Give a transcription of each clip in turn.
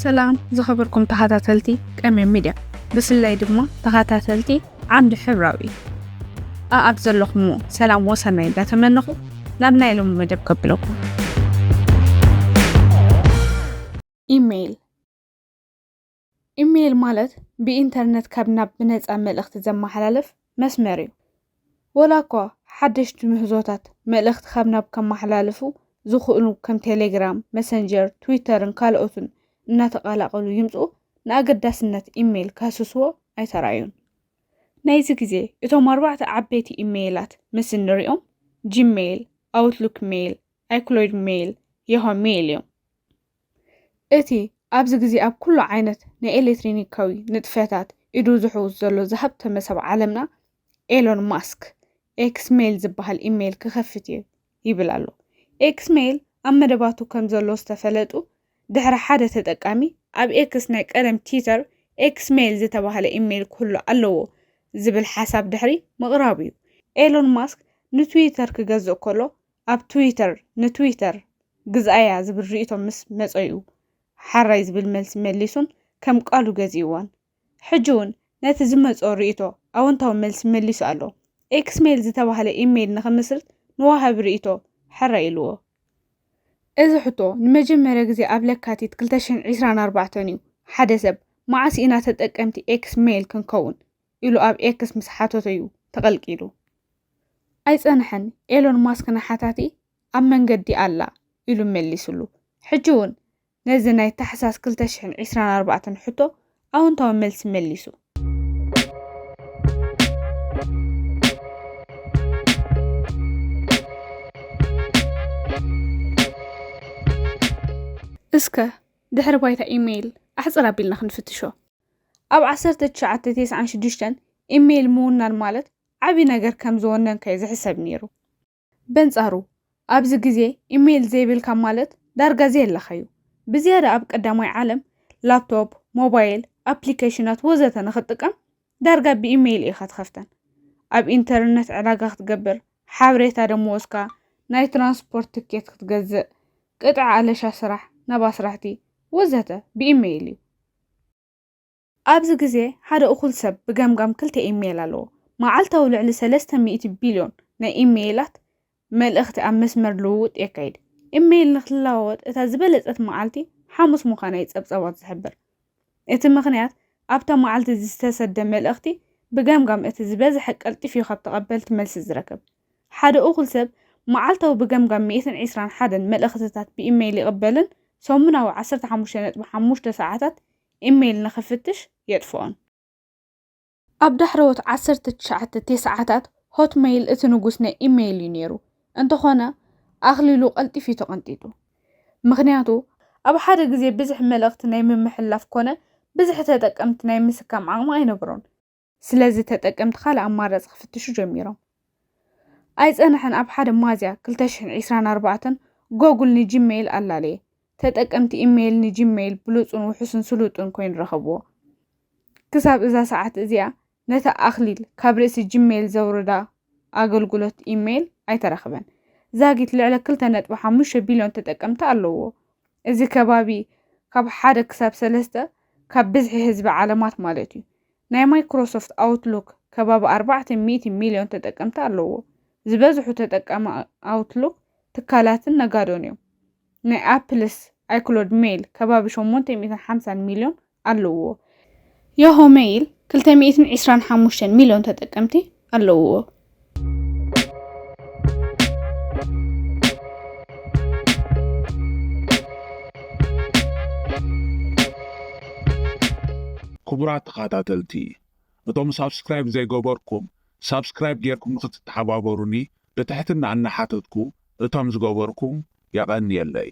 ሰላም ዝኸበርኩም ተኸታተልቲ ቀምየም ሚድያ፣ ብፍላይ ድማ ተኸታተልቲ ዓምዲ ሕብራዊ ኣኣብ ዘለኹምዎ ሰላም ወሰናይ እንዳተመነኹ፣ ናብ ናይ ሎሚ መደብ ከብለኩም። ኢሜይል። ኢሜይል ማለት ብኢንተርነት ካብ ናብ ብነጻ መልእኽቲ ዘመሓላልፍ መስመር እዩ። ወላ እኳ ሓደሽቲ ምህዞታት መልእኽቲ ካብ ናብ ከመሓላልፉ ዝኽእሉ ከም ቴሌግራም፣ መሰንጀር፣ ትዊተርን ካልኦትን እናተቐላቐሉ ይምጽኡ፣ ንኣገዳስነት ኢሜይል ከህስስዎ ኣይተራእዩን። ናይዚ ግዜ እቶም ኣርባዕተ ዓበይቲ ኢሜይላት ምስ እንሪኦም፣ ጂሜይል፣ ኣውትሉክ ሜይል፣ ኣይክሎይድ ሜይል፣ የሆ ሜይል እዮም። እቲ ኣብዚ ግዜ ኣብ ኩሉ ዓይነት ናይ ኤሌክትሮኒካዊ ንጥፈታት ኢዱ ዝሕውስ ዘሎ ዝሃብተመ ሰብ ዓለምና ኤሎን ማስክ፣ ኤክስ ሜይል ዝበሃል ኢሜይል ክኸፍት እየ ይብል ኣሎ። ኤክስ ሜይል ኣብ መደባቱ ከም ዘሎ ዝተፈለጡ፣ ድሕሪ ሓደ ተጠቃሚ ኣብ ኤክስ፣ ናይ ቀደም ትዊተር፣ ኤክስ ሜይል ዝተባህለ ኢሜይል ክህሉ ኣለዎ ዝብል ሓሳብ ድሕሪ ምቕራቡ እዩ። ኤሎን ማስክ ንትዊተር ክገዝእ ከሎ፣ ኣብ ትዊተር ንትዊተር ግዝኣያ ዝብል ርእይቶ ምስ መጸኡ፣ ሓራይ ዝብል መልሲ መሊሱን ከም ቃሉ ገዚእዋን። ሕጂ እውን ነቲ ዝመጾ ርእይቶ ኣወንታዊ መልሲ መሊሱ ኣሎ። ኤክስ ሜይል ዝተባህለ ኢሜይል ንኽምስርት ንወሃቢ ርእይቶ ሕራይ ኢልዎ። እዚ ሕቶ ንመጀመርያ ግዜ ኣብ ለካቲት ክልተ ሽሕን ዕስራን ኣርባዕተን እዩ። ሓደ ሰብ፣ "መዓስ ኢና ተጠቀምቲ ኤክስ ሜይል ክንከውን?" ኢሉ ኣብ ኤክስ ምስ ሓተቶ እዩ ተቐልቂሉ። ኣይጸንሐን፣ ኤሎን ማስክ ንሓታቲ "ኣብ መንገዲ ኣላ" ኢሉ መሊሱሉ። ሕጂ እውን ነዚ ናይ ታሕሳስ ክልተ ሽሕን ዕስራን ኣርባዕተን ሕቶ ኣወንታዊ መልሲ መሊሱ። እስከ ድሕሪ ባይታ ኢሜይል ኣሕጽር ኣቢልና ክንፍትሾ። ኣብ ዓሰርተ ትሽዓተ ተስዓን ሽዱሽተን ኢሜይል ምውናን ማለት ዓቢ ነገር ከም ዝወነንካዮ ዝሕሰብ ነይሩ። በንጻሩ፣ ኣብዚ ግዜ ኢሜይል ዘይብልካ ማለት ዳርጋ ዘየለኻዩ። ብዝያዳ ኣብ ቀዳማይ ዓለም ላፕቶፕ፣ ሞባይል፣ ኣፕሊኬሽናት ወዘተ ንኽትጥቀም ዳርጋ ብኢሜይል ኢኻ ትኸፍተን። ኣብ ኢንተርነት ዕዳጋ ክትገብር፣ ሓበሬታ ደመወዝካ፣ ናይ ትራንስፖርት ትኬት ክትገዝእ፣ ቅጥዒ ኣለሻ ስራሕ፣ ናብ ኣስራሕቲ ወዘተ ብኢሜይል እዩ። ኣብዚ ግዜ ሓደ እኹል ሰብ ብገምጋም ክልተ ኢሜይል ኣለዎ። መዓልታዊ ልዕሊ ሰለስተ ሚእቲ ቢልዮን ናይ ኢሜይላት መልእኽቲ ኣብ መስመር ልውውጥ የካይድ። ኢሜይል ንኽትለዋወጥ እታ ዝበለጸት መዓልቲ ሓሙስ ምዃና እዩ ጸብጻባት ዝሕብር። እቲ ምኽንያት ኣብታ መዓልቲ ዝተሰደ መልእኽቲ ብገምጋም እቲ ዝበዝሐ ቀልጢፉ እዩ ካብ ተቐበልቲ መልሲ ዝረክብ። ሓደ እኹል ሰብ መዓልታዊ ብገምጋም ሚእትን ዕስራን ሓደን መልእኽትታት ብኢሜይል ይቕበልን ሰሙናዊ ዓሰርተ ሓሙሽተ ነጥቢ ሓሙሽተ ሰዓታት ኢሜይል ንኽፍትሽ የጥፍኦን። ኣብ ዳሕረዎት ዓሰርተ ትሽዓተ ተስዓታት ሆትሜይል እቲ ንጉስ ናይ ኢሜይል እዩ ነይሩ። እንተኾነ ኣኽሊሉ ቀልጢፉ እዩ ተቐንጢጡ። ምኽንያቱ ኣብ ሓደ ግዜ ብዝሕ መልእኽቲ ናይ ምምሕልላፍ ኮነ ብዝሕ ተጠቀምቲ ናይ ምስካም ዓቕሚ ኣይነበሮን። ስለዚ ተጠቀምቲ ካልእ ኣማራጺ ክፍትሹ ጀሚሮም። ኣይጸንሐን፣ ኣብ ሓደ ሚያዝያ ክልተ ሽሕን ዕስራን ኣርባዕተን ጎጉል ንጂሜይል ኣላለየ። ተጠቀምቲ ኢሜይል ንጂሜይል ብሉጹን ውሑስን ስሉጥን ኮይኑ ረኸብዎ። ክሳብ እዛ ሰዓት እዚኣ ነታ ኣኽሊል ካብ ርእሲ ጂሜይል ዘውርዳ ኣገልግሎት ኢሜይል ኣይተረኽበን። ዛጊት ልዕሊ ክልተ ነጥቢ ሓሙሽተ ቢልዮን ተጠቀምቲ ኣለውዎ። እዚ ከባቢ ካብ ሓደ ክሳብ ሰለስተ ካብ ብዝሒ ህዝቢ ዓለማት ማለት እዩ። ናይ ማይክሮሶፍት ኣውትሉክ ከባቢ ኣርባዕተ ሚእቲ ሚልዮን ተጠቀምቲ ኣለዎ። ዝበዝሑ ተጠቀሚ ኣውትሉክ ትካላትን ነጋዶን እዮም። ናይ ኣፕልስ ኣይክሎድ ሜይል ከባቢ ሸሞንተ ሚእትን ሓምሳን ሚልዮን ኣለዎ። ያሆ ሜይል ክልተ ሚእትን ዕስራን ሓሙሽተን ሚልዮን ተጠቀምቲ ኣለውዎ። ክቡራት ተኸታተልቲ፣ እቶም ሳብስክራይብ ዘይገበርኩም ሳብስክራይብ ጌርኩም ንኽትተሓባበሩኒ ብትሕትና እናሓተትኩ፣ እቶም ዝገበርኩም የቐንየለይ።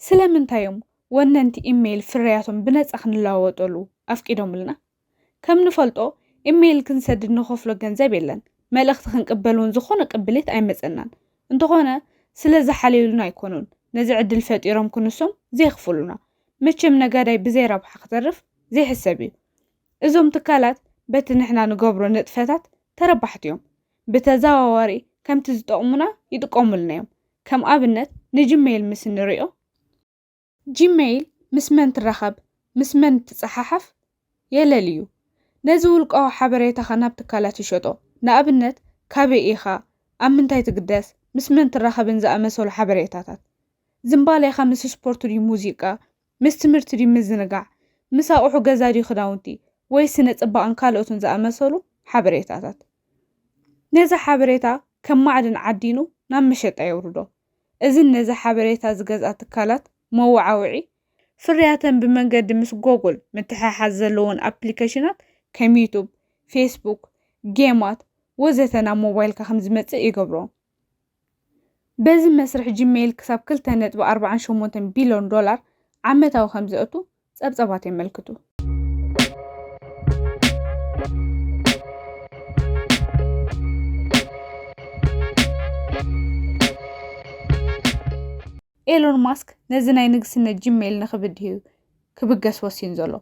ስለምንታይ እዮም ወነንቲ ኢሜይል ፍርያቶም ብነጻ ክንለዋወጠሉ ኣፍቂዶምልና? ከም ንፈልጦ፣ ኢሜይል ክንሰድድ ንኸፍሎ ገንዘብ የለን። መልእኽቲ ክንቅበል እውን ዝኾነ ቅብሊት ኣይመጸናን። እንተኾነ፣ ስለ ዝሓለዩልና ኣይኮኑን ነዚ ዕድል ፈጢሮም ክንሶም ዘይኽፍሉና። መቸም ነጋዳይ ብዘይ ረብሓ ክተርፍ ዘይሕሰብ እዩ። እዞም ትካላት በቲ ንሕና ንገብሮ ንጥፈታት ተረባሕቲ እዮም። ብተዘዋዋሪ ከምቲ ዝጠቕሙና ይጥቀሙልና እዮም። ከም ኣብነት ንጂሜይል ምስ ንሪኦ፣ ጂሜይል ምስ መን ትራኸብ፣ ምስ መን ትጸሓሓፍ የለልዩ። ነዚ ውልቃዊ ሓበሬታኻ ናብ ትካላት ይሸጦ። ንኣብነት ካበይ ኢኻ፣ ኣብ ምንታይ ትግደስ፣ ምስ መን ትራኸብን ዝኣመሰሉ ሓበሬታታት። ዝምባሌኻ ምስ ስፖርት ድዩ ሙዚቃ፣ ምስ ትምህርቲ ድዩ ምዝንጋዕ፣ ምስ ኣቑሑ ገዛ ድዩ ክዳውንቲ፣ ወይ ስነ ጽባቕን ካልኦትን ዝኣመሰሉ ሓበሬታታት። ነዚ ሓበሬታ ከም ማዕድን ዓዲኑ ናብ መሸጣ የውርዶ። እዝን ነዚ ሓበሬታ ዝገዝኣ ትካላት መወዓውዒ ፍርያተን ብመንገዲ ምስ ጎጉል ምትሕሓዝ ዘለዎን ኣፕሊኬሽናት ከም ዩቱብ፣ ፌስቡክ፣ ጌማት ወዘተ ናብ ሞባይልካ ከም ዝመጽእ ይገብሮ። በዚ መስርሕ ጂሜይል ክሳብ ክልተ ነጥቢ ኣርባዓን ሸሞንተን ቢልዮን ዶላር ዓመታዊ ከም ዘእቱ ጸብጸባት የመልክቱ። ኤሎን ማስክ ነዚ ናይ ንግስነት ጂሜይል ንኽብድህ እዩ ክብገስ ወሲኑ ዘሎ።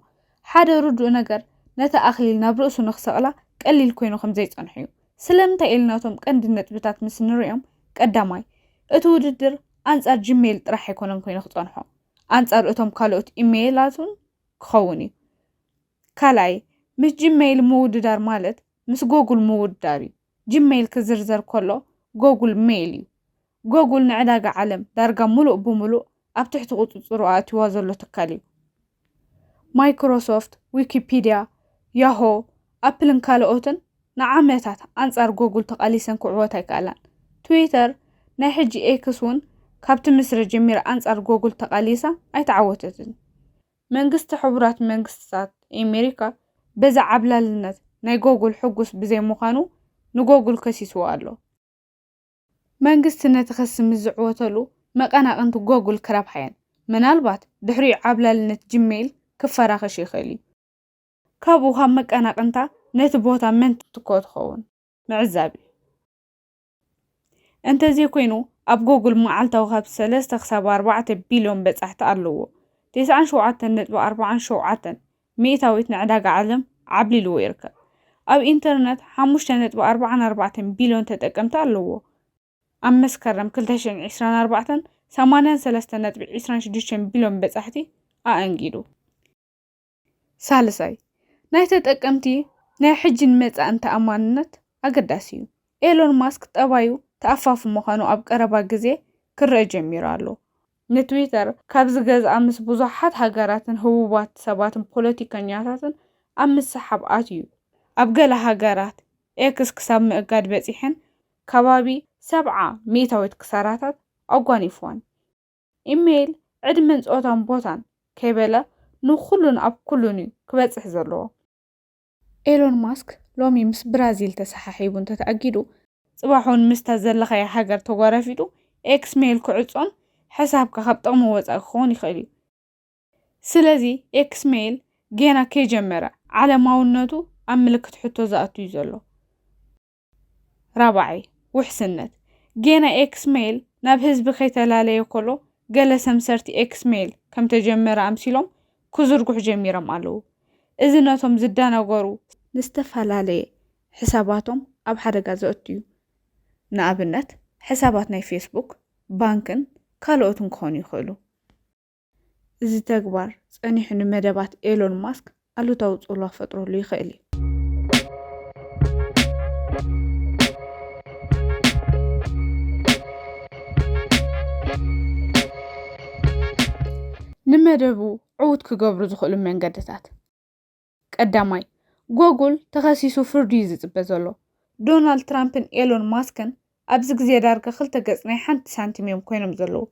ሓደ ርዱእ ነገር፣ ነቲ ኣኽሊል ናብ ርእሱ ንኽሰቕላ ቀሊል ኮይኑ ከም ዘይጸንሖ እዩ። ስለምንታይ ኢልናቶም ቀንዲ ነጥብታት ምስ ንሪኦም፣ ቀዳማይ፣ እቲ ውድድር ኣንጻር ጂሜይል ጥራሕ ኣይኮነን ኮይኑ ክጸንሖ፣ ኣንጻር እቶም ካልኦት ኢሜይላት እውን ክኸውን እዩ። ካልኣይ፣ ምስ ጂሜይል ምውድዳር ማለት ምስ ጎጉል ምውድዳር እዩ። ጂሜይል ክዝርዘር ከሎ ጎጉል ሜይል እዩ። ጎጉል ንዕዳጋ ዓለም ዳርጋ ምሉእ ብምሉእ ኣብ ትሕቲ ቁጽጽሩ ኣእትይዋ ዘሎ ትካል እዩ። ማይክሮሶፍት፣ ዊኪፒድያ፣ ያሆ፣ ኣፕልን ካልኦትን ንዓመታት ኣንጻር ጎጉል ተቓሊሰን ክዕወታ ኣይከኣላን። ትዊተር፣ ናይ ሕጂ ኤክስ እውን፣ ካብቲ ምስረ ጀሚራ ኣንጻር ጎጉል ተቓሊሳ ኣይተዓወተትን። መንግስቲ ሕቡራት መንግስትታት ኣሜሪካ በዚ ዓብላልነት ናይ ጎጉል ሕጉስ ብዘይምዃኑ ንጎጉል ከሲስዎ ኣሎ። መንግስቲ ነቲ ክሲ ምስ ዝዕወተሉ መቐናቕንቲ ጎጉል ክረብሓ እየን። ምናልባት ድሕሪኡ ዓብላልነት ጂሜይል ክፈራኸሽ ይኽእል እዩ። ካብኡ ካብ መቀናቕንታ ነቲ ቦታ መን ትትኮ ትኸውን ምዕዛብ እዩ። እንተዘይኮይኑ ኣብ ጎጉል መዓልታዊ ካብ ሰለስተ ክሳብ ኣርባዕተ ቢልዮን በጻሕቲ ኣለዎ። ተስዓን ሸውዓተን ነጥቢ ኣርባዓን ሸውዓተን ሚእታዊት ንዕዳጋ ዓለም ዓብሊልዎ ይርከብ። ኣብ ኢንተርነት ሓሙሽተ ነጥቢ ኣርባዓን ኣርባዕተን ቢልዮን ተጠቀምቲ ኣለዎ። ኣብ መስከረም ክልተ ሽሕን ዕስራን ኣርባዕተን ሰማንያን ሰለስተን ነጥቢ ዕስራን ሽዱሽተን ቢልዮን በጻሕቲ ኣኣንጊዱ። ሳልሳይ፣ ናይ ተጠቀምቲ ናይ ሕጂን መጻእን ተኣማንነት ኣገዳሲ እዩ። ኤሎን ማስክ ጠባዩ ተኣፋፊ ምዃኑ ኣብ ቀረባ ግዜ ክረአ ጀሚሩ ኣሎ። ንትዊተር ካብ ዝገዝኣ ምስ ብዙሓት ሃገራትን ህቡባት ሰባትን ፖለቲከኛታትን ኣብ ምስሓብ ኣትዩ። ኣብ ገለ ሃገራት ኤክስ ክሳብ ምእጋድ በጺሐን ከባቢ ሰብዓ ሚእታዊት ክሳራታት ኣጓኒፍዋን። ኢሜይል ዕድመን ጾታን ቦታን ከይበለ ንኹሉን ኣብ ኩሉን እዩ ክበጽሕ ዘለዎ። ኤሎን ማስክ ሎሚ ምስ ብራዚል ተሰሓሒቡ እንተተኣጊዱ፣ ጽባሕ እውን ምስታ ዘለኻያ ሃገር ተጓራፊጡ ኤክስ ሜይል ክዕጾን ሕሳብካ ካብ ጥቕሚ ወጻኢ ክኸውን ይኽእል እዩ። ስለዚ ኤክስ ሜይል ጌና ከይጀመረ ዓለማውነቱ ኣብ ምልክት ሕቶ ዝኣቱ እዩ ዘሎ። ራብዓይ፣ ውሕስነት። ጌና ኤክስ ሜይል ናብ ህዝቢ ከይተላለየ ከሎ፣ ገለ ሰምሰርቲ ኤክስ ሜይል ከም ተጀመረ ኣምሲሎም ክዝርግሑ ጀሚሮም ኣለዉ። እዚ ነቶም ዝደናገሩ ንዝተፈላለየ ሕሳባቶም ኣብ ሓደጋ ዘእቱ እዩ። ንኣብነት፣ ሕሳባት ናይ ፌስቡክ፣ ባንክን ካልኦትን ክኾኑ ይኽእሉ። እዚ ተግባር ጸኒሑ ንመደባት ኤሎን ማስክ ኣሉታዊ ጽልዋ ክፈጥረሉ ይኽእል እዩ። ንመደቡ ዕዉት ክገብሩ ዝኽእሉ መንገድታት። ቀዳማይ፣ ጎጉል ተኸሲሱ ፍርዲ እዩ ዝጽበ ዘሎ። ዶናልድ ትራምፕን ኤሎን ማስክን ኣብዚ ግዜ ዳርጋ ክልተ ገጽ ናይ ሓንቲ ሳንቲም እዮም ኮይኖም ዘለዉ።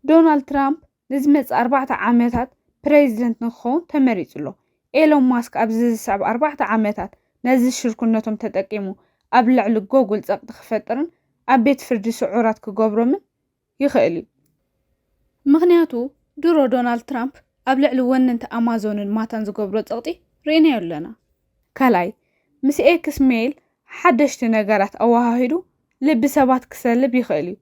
ዶናልድ ትራምፕ ንዝመጽእ ኣርባዕተ ዓመታት ፕሬዚደንት ንክኸውን ተመሪጹ ኣሎ። ኤሎን ማስክ ኣብዚ ዝስዕብ ኣርባዕተ ዓመታት ነዚ ሽርክነቶም ተጠቂሙ ኣብ ልዕሊ ጎጉል ጸቕጢ ክፈጥርን ኣብ ቤት ፍርዲ ስዑራት ክገብሮምን ይኽእል እዩ። ምኽንያቱ ድሮ ዶናልድ ትራምፕ ኣብ ልዕሊ ወነንቲ ኣማዞንን ማታን ዝገብሮ ጸቕጢ ርኢናዮ ኣለና። ካልኣይ፣ ምስ ኤክስ ሜይል ሓደሽቲ ነገራት ኣወሃሂዱ ልቢ ሰባት ክሰልብ ይኽእል እዩ።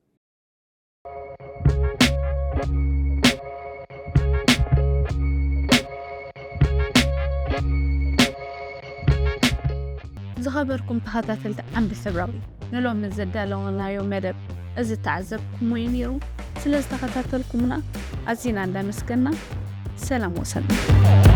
ዝኸበርኩም ተኸታተልቲ ዓምዲ ሕብራዊ፣ ንሎሚ ዘዳለወናዮ መደብ እዚ ተዓዘብኩምዎ እዩ ነይሩ። ስለ ዝተኸታተልኩምና ኣዚና እንዳመስገና፣ ሰላም ወሰላም።